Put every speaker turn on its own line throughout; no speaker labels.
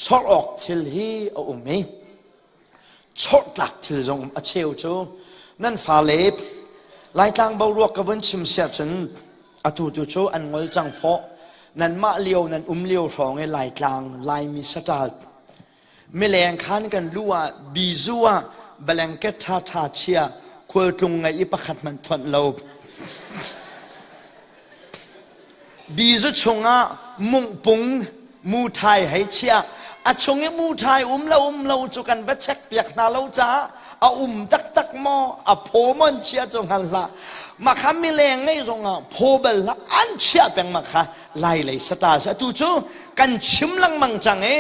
Chawrh awk thil hi a um i chawrhtlak thil zong um. A cheu cu nan fale Laitlang boruak ka vun chim siah cun atu tu cu an ngol cang fawh. Nanmah lio nan um lio hrawng i Laitlang Laimi saṭal mileng khan kan lu ah bizu ah blanket ṭhaṭha chia khualtlung ngei i pakhat hmanh thonh lo. Bizu chungah mungpung muṭhai hei chiah. A chung i muṭhai um lo um lo cu kan va check piak hna lo caah a um taktak maw a phaw maw an chiah cu hngal hlah. Mah kha mileng ngei zongah phaw bal hlah an chiah peng mah kha lai lei sata si. Atu cu kan chim lengmang cang i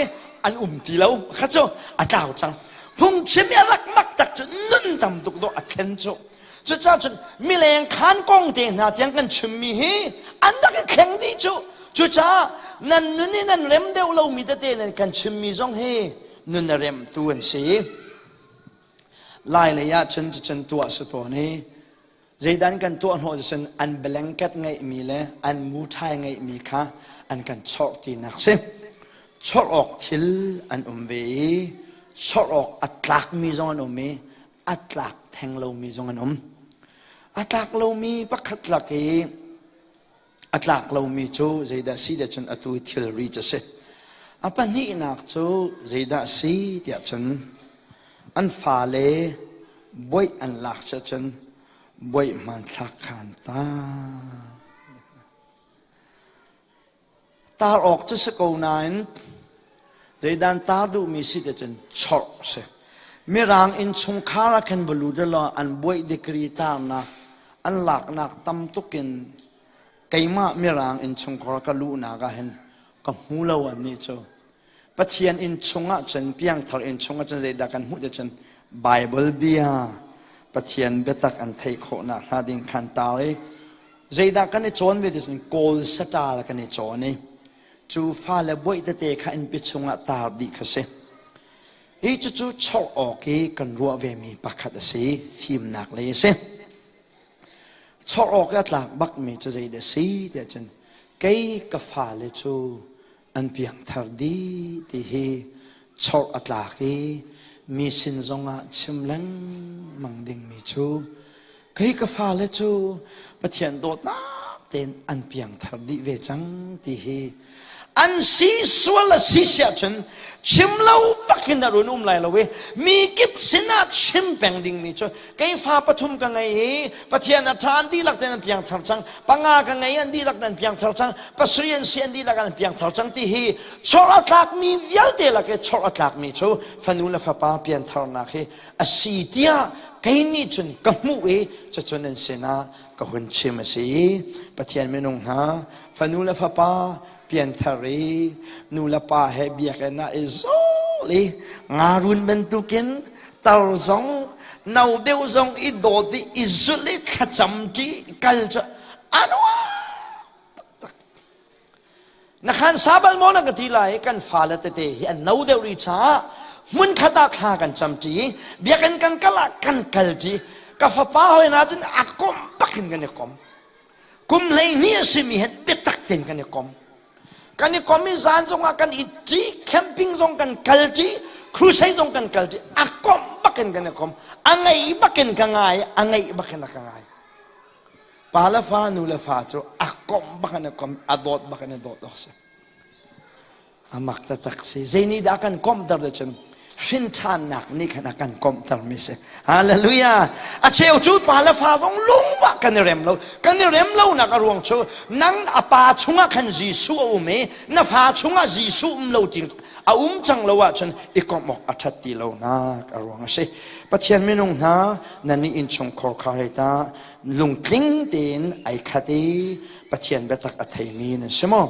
an um ti lo. Kha cu a tlau cang. Phungchim i a rak mak tak cu nun tam tuk dawh a thlen cu. Cucaah cun mileng khaan kong te hna tiang kan chimmi hi an rak i thleng dih cu. Cucaah nan nun i nan rem deuh lomi tete nan kan chimmi zong hi nun a remtu an si. Lai lei ah cun cucun tuah si tawn i zeidan kan tuah hnawh cun an blanket ngeihmi le an muṭhai ngeihmi kha an kan chawrh tinak si. Chawrh awk thil an um ve i chawrh awk a tlakmi zong an um i a tlak theng lomi zong an um. A tlak lomi pakhat lak i a tlak lomi cu zeidah si tiah cun atu thilri cu si. A pahnihnak cu zeidah si tiah cun an fale buaih an lak cun buaih hmanthlak khan ta. Tar awk cu si ko nain zeidan tar duhmi si te cun chorh si. Mirang innchungkhar ah khan va lut law an buaih degree tarnak an laknak tam tuk in keimah mirang innchungkhar ka luhnak ah hin ka hmu lo an nih cu. Pathian inn chungah cun piangthar inn chungah cun zeidah kan hmuh te cun Bible bia Pathian biatak an theih khawhnak hnga ding khan tar i zeidah kan i cawn ve ti cun Kawl saṭal kan i cawn i cu fale buaih tete kha innpi chungah tar dih kha si. Hi cucu chawrh awk i kan ruah vemi pakhat a si, fimnak lei a si. Chawrh awk i a tlak bakmi cu zeidah a si tiah cun kei ka fale cu an piangthar dih ti hi chawrh a tlak i mi sin zongah chim lengmang dingmi cu kei ka fale cu Pathian dawtnak tein an piangthar dih ve cang ti hi an si sual a si siah cun chim lo bakin a run um lai lo i mi kip sinah chim peng dingmi cu kei fa pathum ka ngei i Pathian a ṭha an dihlak tein an piangthar cang panga ka ngei an dihlak an piangthar cang pasarih an si an dihlak an piangthar cang ti hi chawr a tlakmi vialte lak i chawr a tlakmi cu fanu le fapa piantharnak hi a si tiah kei nih cun ka hmuh i cucun an sinah ka hun chim a si. Pathian minung hna fanu le fapa pianthar i nu le pa he biakinn ah i zawl i ngarun bantukin tar zong no deuh zong i dawt i i zulh i thlacam ṭi kal cu a nuam taktak. Na khan sa bal maw na ka ti lai kan fale tete hi an no deuh rih caah hmunkhat ah thla kan cam ṭi biakinn kan kal ah kan kal ṭi ka fapa hoi na cun a kom bakin kan i kom kum 12 a simi he biatak tein kan i kom kan i kom i zan zongah kan i ṭi camping zong kan kal ṭi crusade zong kan kal ṭi a kom bakin kan i kom a ngei bakin ka ngai a ngeih bakin a ka ngai pa le fa nu le fa cu a kom bakin a kom a dawt bakin a dawt awk si A mak taktak si. Zei nih dah a kan komhter ti cun hrinṭhannak nih khan a kan komhtermi si. Hallelujah. A cheu cu pa le fa zong lungvah kan i rem lo. Kan i rem lonak a ruang cu nang a pa chungah khan Jesuh a um i na fa chungah Jesuh um lo ti a um cang lo ahcun i komh awk a ṭhat ti lonak a ruang a si. Pathian minung hna nan nih innchungkhar khar hei ta lungtling tein ai khat i Pathian biatak a theimi nan si maw?